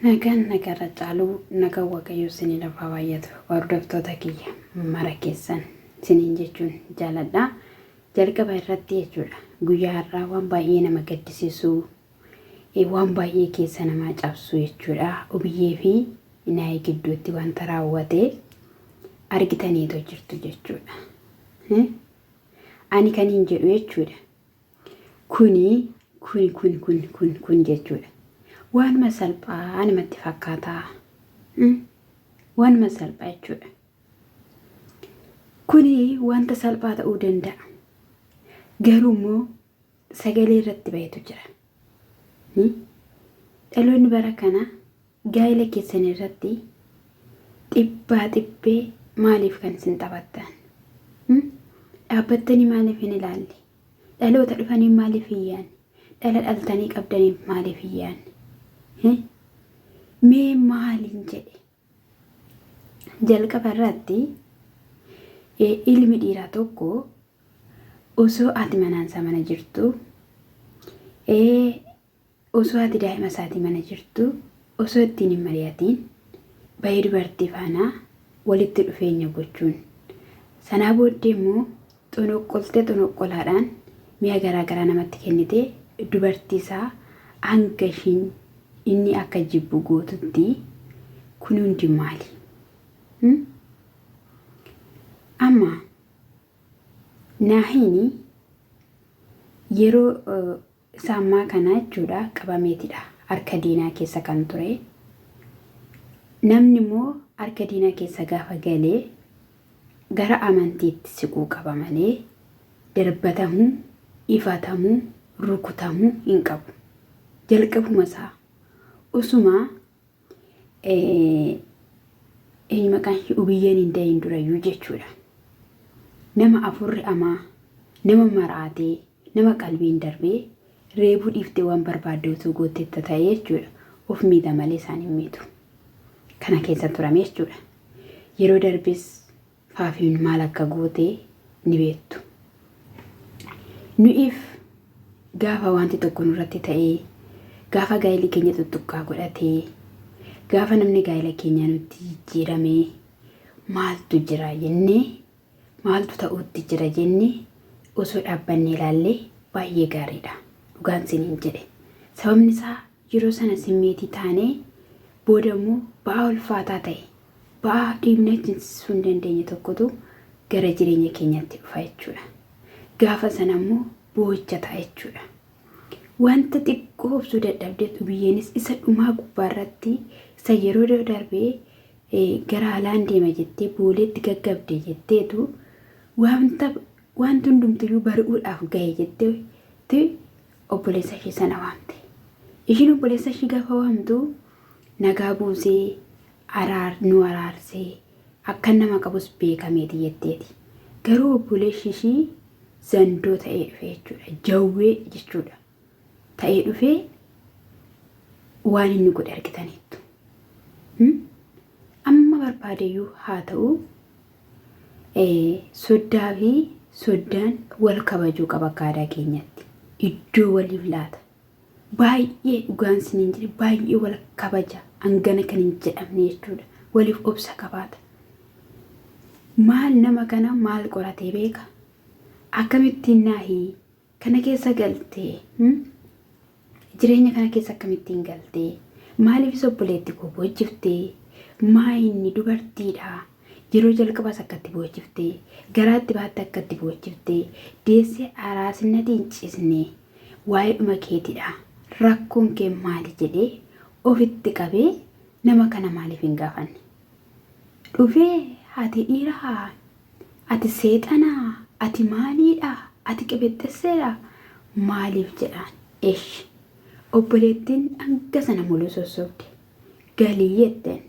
Nagaan nagarra caaluu nagaan Waaqayyoo isinii lafaa baay'atu hordoftoota kiyya mara keessan isiniin jechuun jaaladha. Jalqaba irratti jechuudha guyyaa har'aa waan baay'ee nama gaddisiisu waan baay'ee keessa namaa cabsu jechuudha. Ubiyyee fi Naayii gidduutti wanta raawwate argitaniitoo jirtu jechuudha. Ani kan hin jedhu jechuudha. Kuni kuni kun kun kun kun jechuudha. Waanuma salphaa namatti fakkaataa. Waanuma salphaa jechuudha. Kuni wanta salphaa ta'uu danda'a. Garuu immoo sagalee irratti bahetu jira. Dhaloonni bara kana gaa'ela keessan irratti dhibbaa dhibbee maaliif kan isin taphattan? Dhaabbattanii maaliif hin ilaalle? Dhaloota dhufaniif maaliif hin yaanne? Dhala dhaltanii qabdaniif maaliif hin yaanne? Mee maaliin jedhe? Jalqaba irratti ilmi dhiiraa tokko osoo ati manaansaa mana jirtu, osoo ati daa'ima isaatii mana jirtu, osoo ittiin hin mari'atiin bahee dubartii faana walitti dhufeenya gochuun sanaa booddee immoo xonoqqoltee xonoqqolaadhaan mi'a garaa garaa namatti kennitee dubartii isaa hanga ishiin inni akka jibbu gootutti kun hundi maali? Amma Naahiin yeroo isa ammaa kana jechuudha qabameetidha harka diinaa keessa kan ture. Namni immoo harka diinaa keessa gaafa galee gara amantiitti siquu qaba malee darbatamuu, ifatamuu, rukutamuu hin qabu. Jalqabuma isaa osuma eenyu maqaan ishee Ubiyyeen hin dahin durayyuu jechuudha. Nama afurri amaa, nama maraatee, nama qalbiin darbee reebuu dhiiftee waan barbaadde utuu goottetta ta'ee jechuudha. Of miita malee isaan hin miitu. Kana keessa turame jechuudha. Yeroo darbes Faafiin maal akka goote ni beektu. Nu'iif gaafa wanti tokko nurratti ta'ee, gaafa gaa'illi keenya tuttuqqaa godhatee, gaafa namni gaa'ila keenya nutti jijjiiramee maaltu jira jennee, maaltu ta'uutti jira jennee osoo dhaabbannee ilaallee baay'ee gaariidha. Dhugaan siniin jedhe. Sababni isaa yeroo sana simmeetii taanee booda immoo ba'aa ulfaataa ta'e Ba'aa dhiibnee achinsisuu hin dandeenye tokkotu gara jireenya keenyatti dhufa jechuudha. Gaafa sana immoo boo'icha ta'a jechuudha. Wanta xiqqoo obsuu dadhabdeet ubiyyeenis isa dhumaa gubbaarratti isa yeroo darbee gara alaan deema jettee booleetti gaggabde jetteetu wanta wanti hundumtuyyuu bari'uudhaaf gahe jetteetti obboleessa ishee sana waamte. Ishiin obboleessa ishii gaafa waamtu nagaa buusee araar nu araarsee akkan nama qabus beekameeti jetteeti. Garuu obboleessi ishii zandoo ta'ee dhufe jechuudha. Jawwee jechuudha. Ta'ee dhufee waan inni godhe argitaniittu. Amma barbaadeyyuu haa ta'u soddaa fi soddaan wal kabajuu qaba akka aadaa keenyatti. Iddoo waliif laata. Baay'ee dhugaan siniin jedhe baay'ee wal kabaja hangana kan hin jedhamne jechuudha. Waliif obsa qabaata. Maal nama kana maal qoratee beeka? Akkamittiin naahii kana keessa galtee? Jireenya kana keessa akkamittiin galtee? Maaliifis obboleetti koo boochiftee? Maa inni dubartiidha? Yeroo jalqabaas akkatti boochiftee, garaatti baatte akkatti boochiftee, deessee araasinnatii hin ciisne. Waa'eedhuma keetidha. Rakkoon kee maali jedhee ofitti qabee nama kana maaliif hin gaafanne? Dhufee ati dhiiraa, ati seexanaa, ati maaliidha, ati qibixxesseedha maaliif jedhaan? Eshi obboleettiin hanga sana muluu sossobde. Galii jetteen.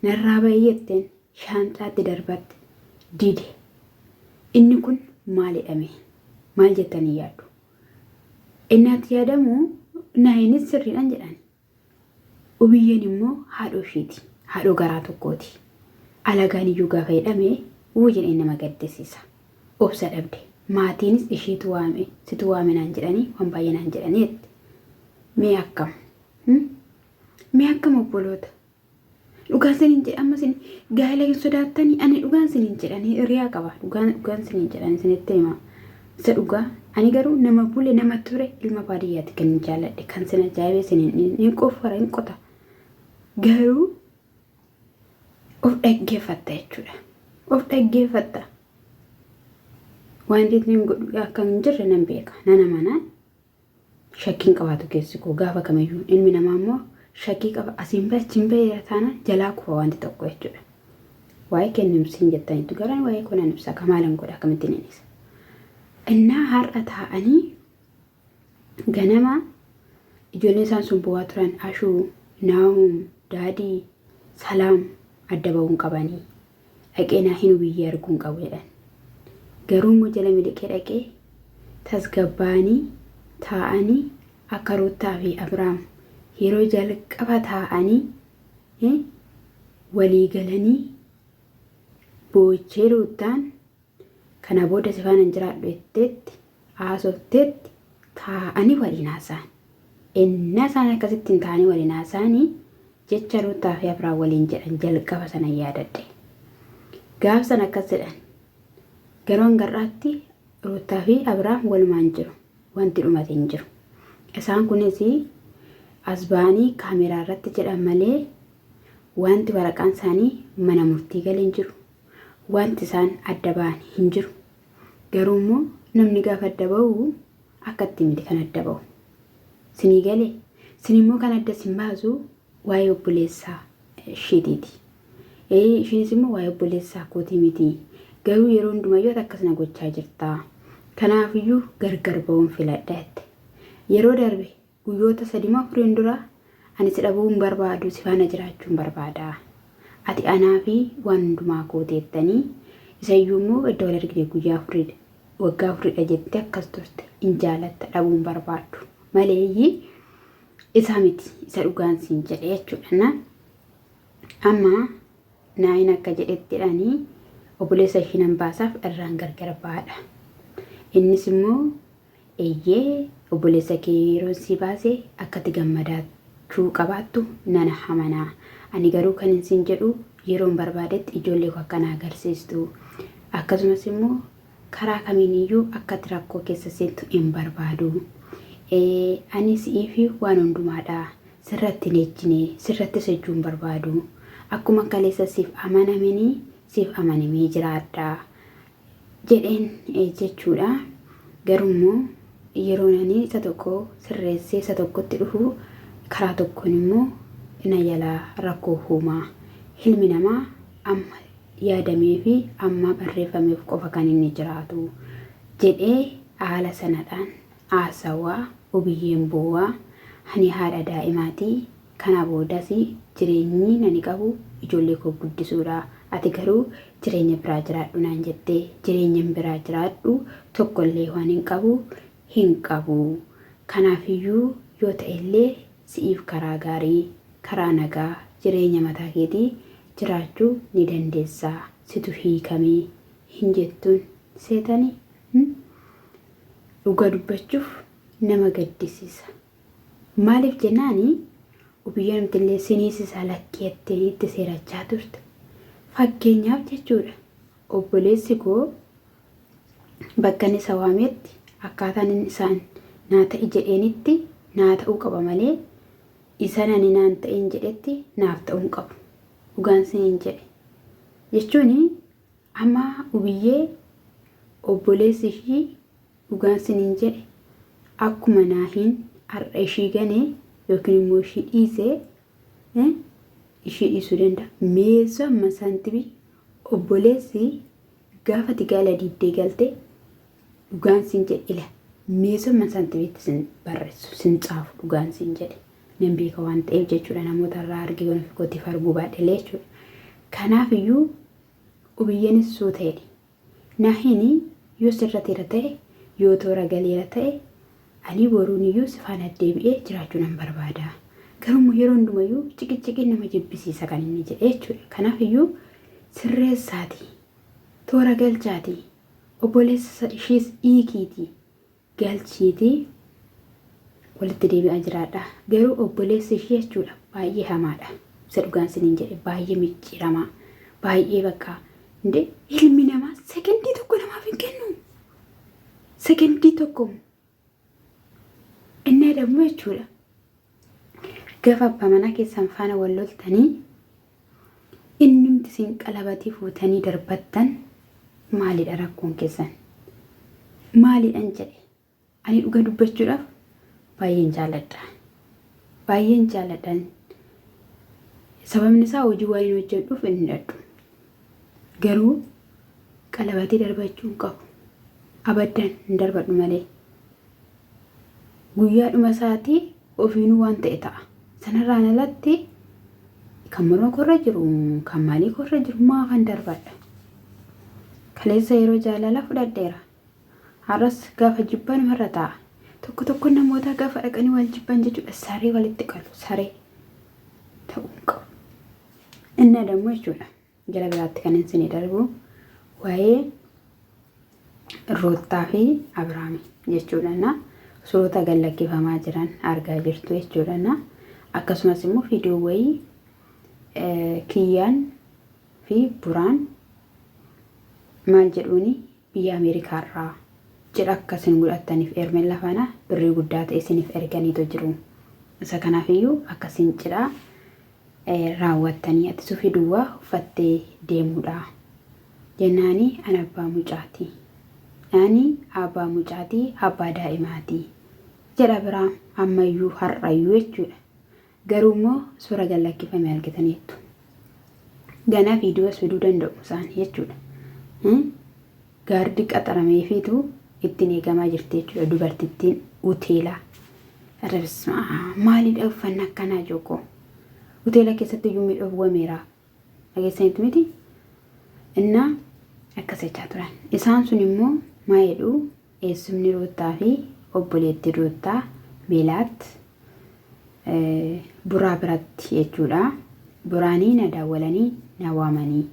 Narraa ba'i jetteen shaanxaatti darbatte dide. Inni kun maalidha mee? Maal jettanii yaaddu? Innaatti yaadamu naayinis sirriidhaan jedhan. Ubiyyeen immoo haadhoo ishiiti. Haadhoo garaa tokkooti. Alagaan iyyuu gaafa jedhame wuu jedhee nama gaddisiisa. Obsa dhabde. Maatiinis ishiitu waame, situ waame naan jedhanii waan baay'ee naan jedhanii jette. Mee akkam? Mee akkam? Akkam obboloota. Dhugaan sinin jedhe amma sin gaa'ela hin sodaattanii ani dhugaan sinin jedhanii hiriyaa qaba. Dhugaan dhugaan sinin jedhanii sinitti hima. Isa dhugaa ani garuu nama bule nama ture ilma baadiyyaati kan hin jaalladhe kan sin ajaa'ibee sinin hin qoffara hin qota. Garuu of dhaggeeffatta jechuudha. Of dhaggeeffatta. Wanti inni godhu akka hin jirre nan beeka. Nan amana. Shakkiin qabaatu keessi koo gaafa kamiyyuu ilmi namaa immoo shakkii qaba asiin bahe achiin bahe taana jalaa kufa wanti tokko jechuudha. Waa'ee kennimsiin jettaniitu garaan waa'ee koo nan ibsa akka maalan godha akkamittiin hin ibsa. Innaa har'a taa'anii ganama ijoolleen isaan sun bu'aa turan Ashuu, Naahum, Daadii, Salaam adda ba'uun qabanii dhaqee naa hinu biyyee arguun qabu jedhan. Garuu immoo jala miliqee dhaqee tasgabbaa'anii taa'anii akka Ruuttaa fi Abrahaam yeroo jalqaba taa'anii walii galanii boochee Ruuttaan kana booda si faana hin jiraadhu jetteetti haasofteetti taa'anii waliin haasa'an. Ennaa isaan akkasittiin taa'anii waliin haasa'anii jecha Ruuttaa fi Abrahaam waliin jedhan jalqaba sana yaadadhe. Gaaf sana akkas jedhan. Garuu hanga har'aatti Ruuttaa fi Abrahaam walumaan jiru. Wanti dhumate hin jiru. Isaan kunis as ba'anii kaameraa irratti jedhan malee wanti waraqaan isaanii mana murtii gale hin jiru. Wanti isaan adda ba'an hin jiru. Garuu immoo namni gaafa adda ba'u akka itti miti kan adda ba'u. Sinii galee? Sin immoo kan adda sin baasu waa'ee obboleessaa isheetiiti. Ee ishiinis immoo waa'ee obboleessaa kootii miti. Garuu yeroo hundumayyuu ati akkas na gochaa jirta. Kanaafiyyuu gargar ba'uun filadha jette. Yeroo darbe guyyoota sadi moo afuriin dura ani si dhabuu hin barbaadu si faana jiraachuun barbaada. Ati anaa fi waan hundumaa kooti jettanii isayyuu immoo edda wal argine guyyaa afuridha. Waggaa afuridha jettee akkas turte hin jaalatta dhabuu hin barbaaddu. Maleeyyii isaa miti isa dhugaan siin jedhe jechuudha. Na amma naayin akka jedhetti jedhanii obboleessa ishii nan baasaaf irraan gargar baadha. Innis immoo eeyyee obboleessa kee yeroon sii baase akkati gammadaachuu qabaattu nana hamanaa. Ani garuu kan siin jedhu yeroon barbaadetti ijoollee koo akka na agarsiistu. Akkasumas immoo karaa kamiiniyyuu akkati rakkoo keessa seentu hin barbaadu. Ani si'iifi waan hundumaadha. Sirratti hin ejjine, sirrattis ejjuu hin barbaadu. Akkuma kaleessa siif amanameni siif amanamee jiraadha jedheen jechuudha. Garuu immoo yeroon ani isa tokko sirreessee isa tokkotti dhufu karaa tokkoon immoo na jalaa rakkoo huumaa. Ilmi namaa amma yaadamee fi amma barreeffameef qofa kan inni jiraatu jedhee haala sanadhaan haasawaa Ubiyyeen boo'aa ani haadha daa'imaati kana boodas jireenyi nani qabu ijoollee koo guddisuudha ati garuu jireenya biraa jiraadhu naan jette jireenyan biraa jiraadhu tokkollee waan hin qabu hin qabu kanaafiyyuu yoo ta'ellee si'iif karaa gaarii karaa nagaa jireenya mataa keetii jiraachuu ni dandeessa situ hiikamee hin jettuun seetanii Dhuga dubbachuuf nama gaddisiisa. Maaliif jennaani ubiyyoonumtillee siniisisaa lakkii jettee itti seerachaa turte. Fakkeenyaaf jechuudha obboleessi koo bakka inni isa waametti akkaataan inni isaan naa ta'i jedheenitti naa ta'uu qaba malee isan ani naan ta'in jedhetti naaf ta'uu hin qabu. Dhugaan siniin jedhe. Jechuun Amma Ubiyyee obboleessi ishii dhugaan siniin jedhe akkuma Naahiin har'a ishii gane yookiin immoo ishii dhiise ishii dhiisuu danda'a. Meessoo amma saantibii obboleessi gaafa ati gaala diiddee galte dhugaan siin jedhe ila meessoo amma saantibiitti sin barreessu sin caafu dhugaan siin jedhe. Nan beeka waan ta'eef jechuudha namoota irraa argee waan ofii kootiif arguu baadhelee jechuudha. Kanaaf iyyuu Ubiyyenis suuta jedhi. Naahini yoo sirrateera ta'e, yoo toora galeera ta'e, ani boruuniyyuu si faana deebi'ee jiraachuu nan barbaada. Garuu yeroo hundumayyuu ciqiciqiin nama jibbisiisa kan inni jedhe jechuudha. Kanaaf iyyuu sirreessaatii, toora galchaatii, obboleessa ishiis hiikiitii, galchiitii Walitti deebi'aa jiraadha. Garuu obboleessi ishee jechuudha baay'ee hamaadha. Isa dhugaan isiniin jedhe baay'ee micciiramaa. Baay'ee bakka Inde ilmi namaa sekendii tokko namaaf hin kennu. Sekendii tokko. Innaa dammoo jechuudha. Gaafa abbaa manaa keessan faana wal loltanii innumti isin qalabatii fuutanii darbattan maalidha rakkoon keessan? Maalidhan jedhe. Ani dhuga dubbachuudhaaf baay'een jaaladha. Baay'een jaaladha. Sababni isaa hojii waan hin hojjedhuuf hin hidhadhu. Garuu qalabatii darbachuu hin qabu. Abaddan hin darbadhu malee. Guyyaa dhuma isaatii ofiinuu waan ta'e ta'a. Sanarraan alatti kan morma korra jiru, kan maalii korra jiru maafan darbadha. Kaleessa yeroo jaalala fudhadheera. Har'as gaafa jibban marra taa'a. Tokko tokko namootaa gaafa dhaqanii wal jibban jechuudha saree walitti qalu saree ta'uu hin qabu. Inni dammoo jechuudha gara biraatti kan isin darbu waa'ee Roottaa fi Abiraami jechuudha. Na suurota gad lakkifamaa jiran argaa jirtu jechuudha. Na akkasumas immoo viidiyoo wayii kiyyaan fi buraan maal jedhuuni biyya Ameerikaarraa cidha akka isin godhattaniif Ermella faana birrii guddaa ta'e isiniif erganiitu jiru. Isa kanaaf iyyuu akka isin cidha raawwattanii ati sufii duwwaa uffattee deemuudha. Jennaani ani abbaa mucaati. Ani abbaa mucaati, abbaa daa'imaati. Jedha biraa ammayyuu har'ayyuu jechuudha. Garuu immoo suura gad lakkifame argitaniittu. Ganaa viidiyoos fiduu danda'u isaan jechuudha. Gaardii qaxarameefiitu ittiin eegamaa jirti jechuudha dubartittiin uteelaa. Arrabismaa maalidha uffanni akkanaa jookoo? Uteela keessatti iyyuu miidhagwameera. Dhageessaniitu miti? Innaa akkas jechaa turan. Isaan sun immoo maa jedhu eessumni Ruuttaa fi obboleettiin Ruuttaa Meelaat Buraa biratti jechuudha. Buraanii na daawwalanii na waamanii.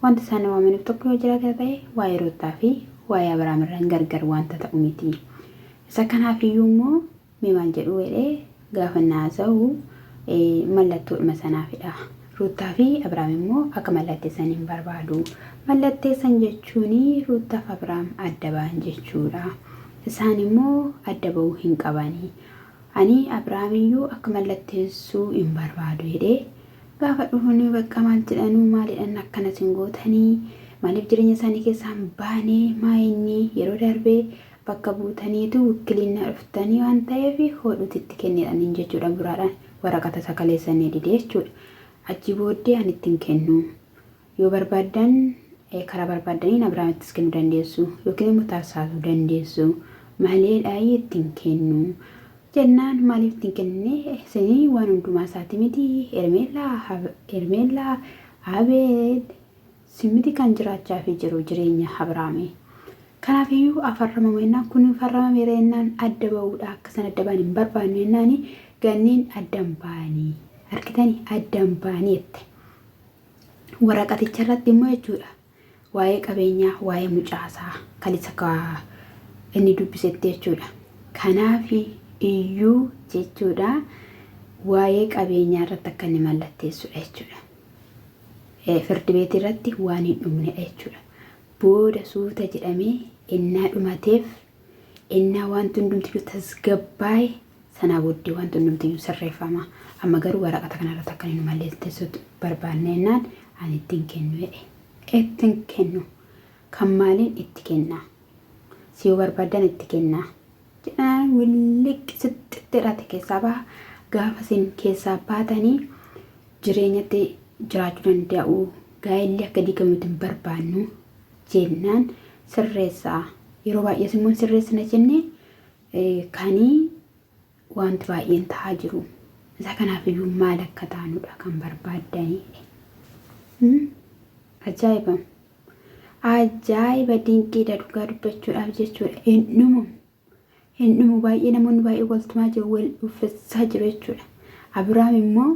Wanti isaan na waamaniif tokko yoo jiraate ta'e waa'ee Ruuttaa fi waa'ee Abiraam irraan gargar wanta ta'u miti. Isa kanaaf iyyuu immoo mee maal jedhuu jedhee gaafa na haasa'u mallattoodhuma sanaafidha. Ruuttaa fi Abiraam immoo akka mallatteessan hin barbaadu. Mallatteessan jechuun Ruuttaa fi Abiraam adda ba'an jechuudha. Isaan immoo adda ba'uu hin qabani. Ani Abiraamiyyuu akka mallatteessuu hin barbaadu jedhee gaafa dhufanii bakka maal jedhanuu maalidhan akkana isin gootanii maaliif jireenya isaanii keessaa hin baane maa inni yeroo darbee bakka buutaniitu wikkilinnaa dhuftanii waan ta'eef hodhuuti itti kennidhaniin jechuudha buraadhaan waraqata isa kaleessanii dide jechuudha. Achi booddee ani ittiin kennu yoo barbaaddan karaa barbaaddaniin Abiraamittis kennuu dandeessu yookiin immoo tarsaasuu dandeessu malee dhaayii ittiin kennu jennaan maaliif ittiin kennine isinii waan hundumaa isaati miti Hermeellaa Hermeellaa Abeel si miti kan jiraachaafii jiru jireenya Abiraamii. Kanaaf iyyuu afarramamu jennaan kun farramameera jennaan adda ba'uudha akka san adda ba'an hin barbaannu jennaani ganneen addan ba'anii argitanii addan ba'anii jette. Waraqaticha irratti immoo jechuudha waa'ee qabeenyaa waa'ee mucaasaa kalisa ka inni dubbisetti jechuudha. Kanaaf iyyuu jechuudha waa'ee qabeenyaa irratti akka inni mallatteessudha jechuudha. Firdi beetii irratti waan hin dhumnedha jechuudha. Booda suuta jedhamee ennaa dhumateef ennaa wanti hundumtiyyuu tasgabbaa'e sanaa booddee wanti hundumtiyyuu sirreeffama. Amma garuu waraqata kanarratti akka inni mallatteessutti barbaanne jennaan ani ittiin kennu jedhe. Ittiin kennu. Kan maaliin itti kenna? Si yoo barbaaddan itti kenna. Jedhaan williqqi sitti jedhate keessaa baha. Gaafa isin keessaa baatanii jireenyatti jiraachuu danda'u. Gaa'elli akka diigamutti hin barbaannu jennaan sirreessaa. Yeroo baay'ees immoo sirreessina jennee kanii wanti baay'een ta'aa jiru. Isa kanaaf iyyuu maal akka taanudha kan barbaaddanii. Ajaa'iba! Ajaa'iba dinqiidha dhugaa dubbachuudhaaf jechuudha. Hin dhumu. Hin dhumu baay'ee namoonni baay'ee waltumaa jiru wal uffissaa jiru jechuudha. Abiraam immoo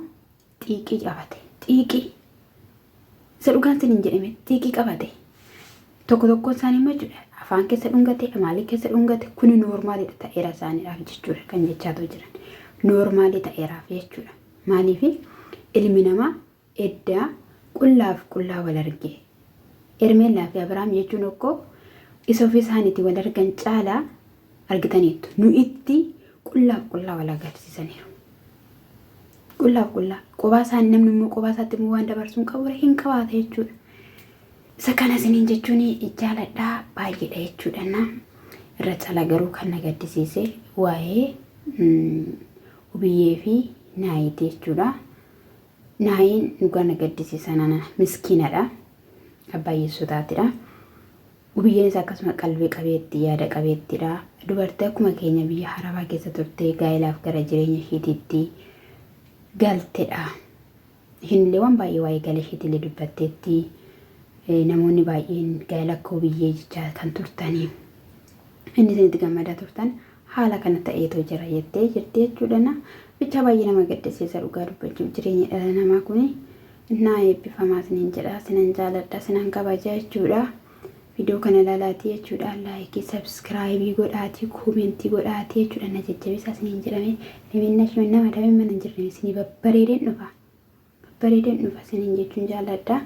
xiiqii qabate. Xiiqii. Isa dhugaan sin hin jedhame xiiqii qabate. Tokko tokkoon isaanii immoo jechuudha. Afaan keessa dhungate, maalii keessa dhungate kuni noormaalidha ta'eera isaaniidhaaf jechuudha kan jechaatu jiran. Noormaalii ta'eeraaf jechuudha. Maaliif ilmi namaa eddaa qullaaf qullaa wal arge. Ermeellaa fi Abiraam jechuun okkoo isa ofii isaaniitti wal argan caalaa argitaniittu. Nu itti qullaaf qullaa wal agarsiisaniiru. Qullaaf qullaa. Qobaa isaan namni immoo qobaa isaatti immoo waan dabarsuu hin qabu hin qabaata jechuudha. Isa kana isiniin jechuun jaaladhaa baay'eedha jechuudha. Na irra caalaa garuu kan na gaddisiise waa'ee Ubiyyee fi Naayiiti jechuudha. Naayiin dhugaa na gaddisiisa nana miskiinadha. Abbaa hiyyeessotaatidha. Ubiyyeenis akkasuma qalbii qabeetti yaada qabeettidha. Dubartii akkuma keenya biyya harabaa keessa turtee gaa'ilaaf gara jireenya ishiitiitti galtedha. Ishiinillee waan baay'ee waa'ee gaala ishiitillee dubbatteetti. Namoonni baay'een gaa'ela akka Ubiyyee jechaa kan turtanii. Inni isinitti gammadaa turtan haala kana ta'eetoo jira jettee jirti jechuudha. Bichaa baay'ee nama gaddisiisa dhugaa dubbachuuf jireenya dhala namaa kuni. Innaa eebbifamaa isiniin jedha, sinan jaaladha, sinan kabaja jechuudha. Viidiyoo kana ilaalaatii jechuudha. Laayikii, sabskraayibii godhaatii, koomentii godhaatii jechuudha. Na jajjabeessaa isiniin jedhame. Naminna nama damee mana hin jirre isinii babbareedeen dhufa. Babbareedeen dhufa isiniin jechuun jaalladha.